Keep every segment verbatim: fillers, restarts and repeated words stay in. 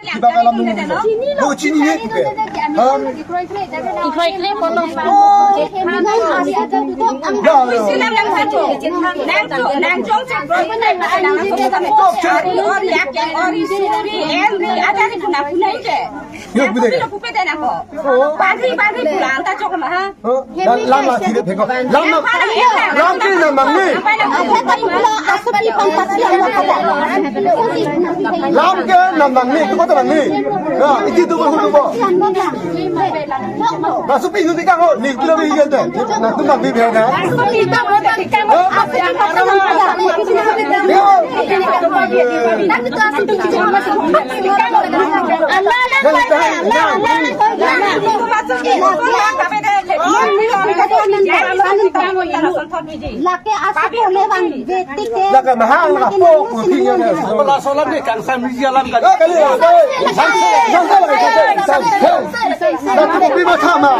Kiba alam nung. Lo chini ye ke. Ham. Ikhoi kre polo. Oh. Ya, ya. Yo, bude. Padri, padri pulang ta chok ma, ha? Lam, lam, lam, lam, lam, lam ke nam nangji. Lam ke nam nangji. Tu kota nangji. Na, iti tu ko, tu ko. Na, supi nu tikang ho, ni pilo bi gente. Na, tu nangji biar na. Lake asap ole bang, betik ke. Lake mahang, lake po, puting ya. Pala solam ni kangsam ni jalan kan. Eh, kali ya, kali. Sang, sang, sang, sang, sang, sang. Lake kopi ma thama.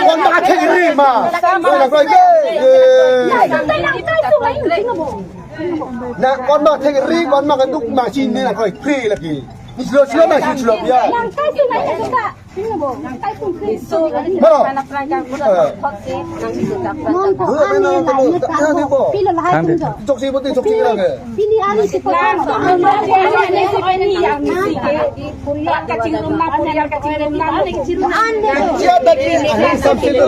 Kon ma thek ri ma. Kon ma koi ke. Na kon ma thek ri, kon ma keduk ma chin ni na koi kri lagi. Ni silo silo na si silo ya. Mano? Eh. Chok si poti chok si lagi. Siapa ni? Ini sampai tu.